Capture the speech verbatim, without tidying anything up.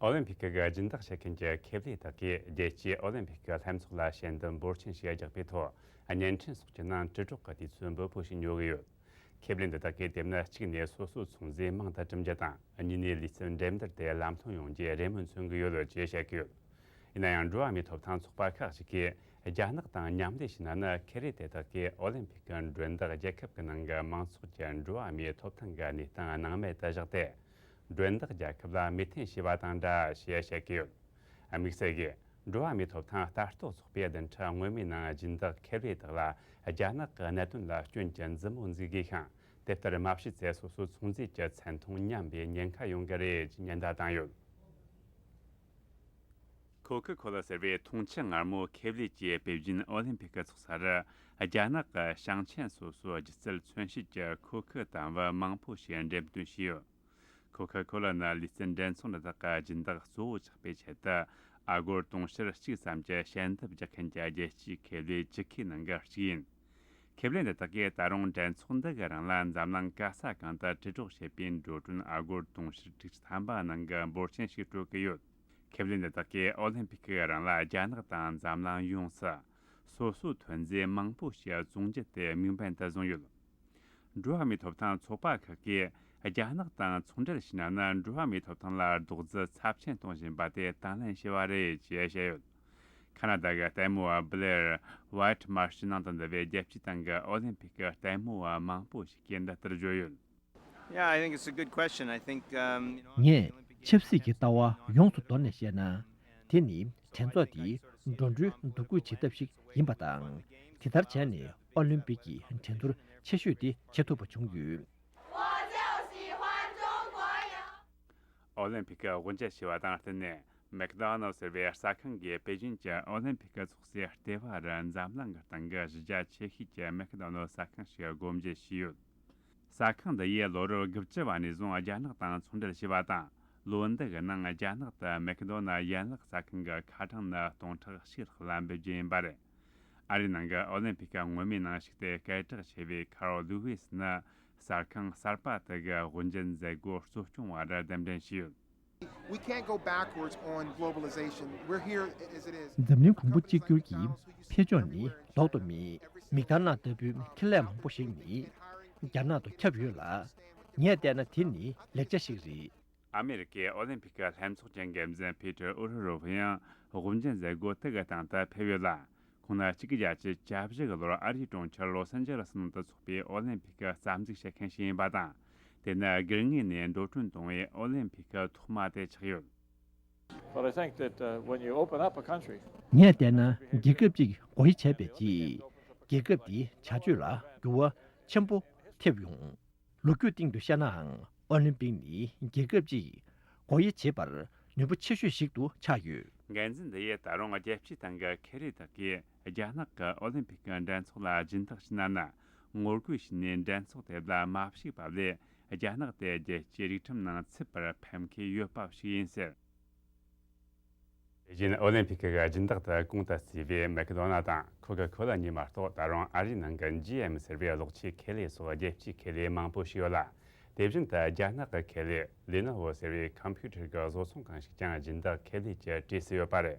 ཨོ་ལིམ་ཕིག་གི་སྦྱིན་བདག་བྱེད་མཁན་གྱི་ཁེ་ལས་དག་གིས་རྒྱལ་སྤྱིའི་ཨོ་ལིམ་ཕིག་གི་ལྷན་ཚོགས་ལ་ཞལ་འདེབས་འབོར་ཆེན་ཞིག་རྒྱག་པའི་ཐོག་བརྙན་འཕྲིན་སོགས་ཀྱི་ནང་དྲིལ་སྒྲོག་གི་དུས་ཚོད་འབོལ་པོ་ཞིག་ཉོ་གི་ཡོད། ཁེ་ལས་འདི་དག་གིས་དེ་མིན་གཅིག་ནས་སོ་སོའི་ཚོང་རྫས་མང་དུ་བསྐྲུན་རྒྱུ་དང་། གཉིས་ནས་ལུས་རྩལ་འགྲན་བསྡུར་དེ་ལམ་ལྷོང་ཡོང་རྒྱུའི་རེ་སྨོན་མཚོན་གྱི་ཡོད་ཅེས་བཤད་ཀྱི་ཡོད། ཡིན་ན་ཡང་འགྲོ་བ་མིའི་ཐོབ་ཐང་ཚོགས་པ་ཁག་ཅིག་གིས་རྒྱ་ནག་དང་མཉམ་ལས་བྱས་ན་ནི། ཁེ་ལས་དེ་དག་གིས་ཨོ་ལིམ་ཕིག་གི་མགྲོན་བདག་རྒྱལ་ཁབ་ཀྱི་ནང་གི་མང་ཚོགས་ཀྱི་འགྲོ་བ་མིའི་ཐོབ་ཐང་གི་གནས་སྟངས་སྣང་མེད་དུ་བཞག་སྟེ། མགྲོན་བདག་རྒྱལ་ཁབ་ལ་མོས་མཐུན་བྱས་པ་དང་འདྲ་ཞེས་བཤད་ཀྱི་ཡོད། དམིགས་བསལ་གྱིས་འགྲོ་བ་མིའི་ཐོབ་ཐང་ལྟ་རྟོག་ཚོགས་པའི་བདུན་ཕྲག་སྔོན་མའི་ནང་སྦྱིན་བདག་ཁེ་ལས་དག་ལ་རྒྱ་ནག་གི་གནད་དོན་ལ་སྐྱོན་གྱི་མཛུབ་མོ་འཛུགས་དགོས་ཤིང་། དེ་ལྟར་མ་བྱས་ཚེ་སོ་སོའི་ཚོང་རྫས་ཀྱི་མཚན་མཐོང་ཉམས་པའི་ཉེན་ཁ་ཡོང་གི་རེད་ཅེས་ཉེན་བརྡ་བཏང་ཡོད། ཁོ་ཁ་ཁོ་ལ་ཟེར་བའི་འཐུང་ཆུ་མངར་མོ་ཁེ་ལས་ཀྱིས་པེ་ཅིན་ཨོ་ལིམ་ཕིག་གི་ཚོགས་སར་རྒྱ་ནག་གི་ཞིང་ཆེན་སོ་སོའི་སྒྱུ་རྩལ་མཚོན་བྱེད་ཀྱི་ཁོ་ཁ་དང་བུ་མང་པོ་ཞིག་འགྲེམས་སྟོན་བྱས་ཡོད། ཁོ་ཁ་ཁོ་ལ་ནི་ལུས་རྩལ་འགྲན་ཚོགས་འདི་དག་གི་སྦྱིན་བདག་གཙོ་བོ་ཆགས་པའི་ཆེད་དུ། ཨ་སྒོར་དུང་ཕྱུར་གཅིག་ཙམ་གྱི་ཞལ་འདེབས་རྒྱག་མཁན་གྱི་རྒྱལ་སྤྱིའི་ཁེ་ལས་བཅུ་ཁའི་ནང་གི་གཅིག་ཡིན། ཁེ་ལས་འདི་དག་གིས་ད་རུང་འགྲན་ཚོགས་འདི་གི་རིང་ལ་འཛམ་གླིང་ག་ས་གང་དུ་དྲིལ་སྒྲོག་བྱེད་པའི་འགྲོ་གྲོན་ཨ་སྒོར་དུང་ཕྱུར་དྲུག་ཅུ་ཐམ་པ་ནང་གི་འབོར་ཆེན་ཞིག་སྤྲོད་ཀྱི་ཡོད། ཁེ་ལས་འདི་དག་གིས་ཨོ་ལིམ་ཕིག་གི་རིང་ལ་རྒྱ་ནག་དང་འཛམ་གླིང་ཡོངས་སུ་སོ་སོའི་ཐོན་རྫས་མང་པོ་ཞིག་བཙོང་རྒྱུ་དེ་དམིགས་འབེན་དུ་བཟུང་ཡོད། འགྲོ་བ་མིའི་ཐོབ་ཐང་ཚོགས་པ་ཁག་གིས་རྒྱ་ནག་དང་ཚོང་འབྲེལ་བྱས་ན་ནི་འགྲོ་བ་མིའི་ཐོབ་ཐང་ལ་རྡོག་རྫིས་ཚབས་ཆེན་གཏོང་བཞིན་པ་དེ་དང་ལེན་བྱས་པ་རེད་ཅེས་བཤད་ཡོད། ཁ་ན་ཌ་གི་ལྟད་མོ་བ་Blair Whitmarsh ནང་དུ་འདུ་བའི་རྒྱལ་སྤྱིའི་སྟེང་གི་ཨོ་ལིམ་ཕིག་གི་ལྟད་མོ་བ་མང་པོ་ཞིག་གིས་འདི་ལྟར་བརྗོད་ཡོད། Yeah, I think it's a good question. I think, um, you know, ངས་ཆབ་སྲིད་ཀྱི་ལྟ་བ་ཡོངས་སུ་དོར་ནས་བཤད་ན། དེ་ནི་འགྲན་ཚོགས་འདིའི་འགྲོ་གྲོན་བསྡུ་སྒོ་བྱེད་ཐབས་ཤིག་ཡིན་པ་དང་། དེ་ལྟར་བྱས་ནས་ཨོ་ལིམ་པིག་གི་འགྲན་བསྡུར་ཆེ་ཤོས་དེ་བྱེད་ཐུབ་པ་བྱུང་ཡོད། ཨོ་ལིམ་པིག་གི་དབུ་འབྱེད་བྱས་པ་དང་བསྟུན་ནས། མེག་དོ་ནལ་ཟེར་བའི་ཟ་ཁང་གིས་པེ་ཅིན་གྱི་ཨོ་ལིམ་པིག་གི་ཚོགས་སའི་ལྟེ་བར་འཛམ་གླིང་གི་སྟེང་གི་གཞི་རྒྱ་ཆེ་ཤོས་ཀྱི་མེག་དོ་ནལ་ཟ་ཁང་ཞིག་སྒོ་འབྱེད་བྱས་ཡོད། ཟ་ཁང་འདི་ཡིས་ལོ་རབས་དགུ་བཅུ་བ་ནས་བཟུང་རྒྱ་ནག་དང་ཚོང་འབྲེལ་བྱས་པ་དང་། ལོ་འདི་གི་ནང་རྒྱ་ནག་ཏུ་མེག་དོ་ནལ་ཡན་ལག་ཟ་ཁང་གི་ཁ་གྲངས་ནི་སྟོང་ཕྲག་གཅིག་ལྷག་ལ་འབེབས་རྒྱུ་ཡིན་པ་རེད། ཨ་རིའི་ནང་གི་ཨོ་ལིམ་པིག་གི་སྔོན་མའི་ནང་ཞུགས་ཏེ་སྐད་གྲགས་ཆེ་བའི་Carl Lewis ནི་ཟ་ཁང་གསར་པ་དེ་གི་དབུ་འབྱེད་མཛད་སྒོ་གཙོ་སྐྱོང་བར་གདན་འདྲེན་བྱས་ཡོད། We can't go backwards on globalization. We're here as it is. འཛམ་གླིང་གོང་བུ་གཅིག་གྱུར་གྱི་འཕེལ་ཕྱོགས་ནི་ལྡོག་ཏུ་མེད། མེག་དོ་ནལ་ལྟ་བུའི་ཁེ་ལས་མང་པོ་ཞིག་ནི་རྒྱ་ནག་ཏུ་ཁྱབ་ཡོད་ལ། ངས་བལྟས་ན་དེ་ནི་ལེགས་ཆ་ཞིག་རེད། ཨ་མེ་རི་ཀའི་ཨོ་ལིམ་པིག་གི་ལྷན་ཚོགས་ཀྱི་འགན་འཛིན་Peter Uehrhoff ཡང་དབུ་འབྱེད་མཛད་སྒོ་དེ་གི་སྟེང་དུ་ཕེབས་ཡོད་ལ། ཁོང་ནི་གཅིག་དགུ་བརྒྱད་ཅུ་གྱ་བཞི་གི་ལོར་ཨ་རིའི་གྲོང་ཁྱེར་ལོ་སན་ཇེ་ལི་སི་ནང་དུ་འཚོགས་པའི་ཨོ་ལིམ་པིག་གི་རྩ་འཛུགས་བྱེད་མཁན་ཞིག་ཡིན་པ་དང་། དེ་ནི་སྒེར་ངོས་ནས་འགྲོ་གྲོན་གཏོང་བའི་ཨོ་ལིམ་པིག་གི་ཐོག་མ་དེ་ཆགས་ཡོད། But I think that, uh, when you open up a country, ངས་བལྟས་ན་རྒྱལ་ཁབ་ཅིག་སྒོ་དབྱེ་བྱས་པའི་རྗེས། རྒྱལ་ཁབ་དེའི་བྱ་སྤྱོད་ལ་འགྱུར་བ་ཆེན་པོ་ཐེབས་ཡོང་། ལོ་རྒྱུས་སྟེང་དུ་བཤད་ནའང་ཨོ་ལིམ་པིག་ནི་རྒྱལ་ཁབ་ཅིག་སྒོ་དབྱེ་བྱེད་པར་ནུས་པ་ཆེ་ཤོས་ཤིག་ཏུ་ཆགས་ཡོད། འགན་འཛིན་འདི་ཡིས་ད་རུང་རྒྱལ་སྤྱིའི་སྟེང་གི་ཁེ་ལས་དག་གིས་རྒྱ་ནག་གི་ཨོ་ལིམ་པིག་གི་འགྲན་ཚོགས་ལ་སྦྱིན་བདག་བྱས་ན་ནི། ངོ་རྒོལ་བྱས་ནས་འགྲན་ཚོགས་དེ་ལ་མ་ཞུགས་པ་ལས་རྒྱ་ནག་དེ་རྒྱལ་སྤྱིའི་རིགས་ཁྲིམས་ནང་ཚུད་པར་ཕན་ཁེ་ཡོད་པ་ཞིག་ཡིན་ཟེར། པེ་ཅིན་ཨོ་ལིམ་པིག་གི་སྦྱིན་བདག་ཏུ་གོང་དུ་བརྩིས་པའི་མེག་དོ་ནལ་དང་ཁོ་ཀ་ཁོ་ལ་གཉིས་མ་གཏོགས། ད་རུང་ཨ་རིའི་ནང་གི་ཇི་ཨེམ་ཟེར་བའི་གློག་ཆས་ཁེ་ལས་སོགས་རྒྱལ་སྤྱིའི་ཁེ་ལས་མང་པོ་ཞིག་ཡོད་ལ། དེ་བཞིན་དུ་རྒྱ་ནག་གི་ཁེ་ལས་ལི་ནོ་ཝོ་ཟེར་བའི་ཁམ་པུ་ཊར་གྱི་བཟོ་ཚོང་ཁང་ཞིག་ཀྱང་སྦྱིན་བདག་ཁེ་ལས་ཀྱི་གྲས་སུ་ཡོད་པ་རེད།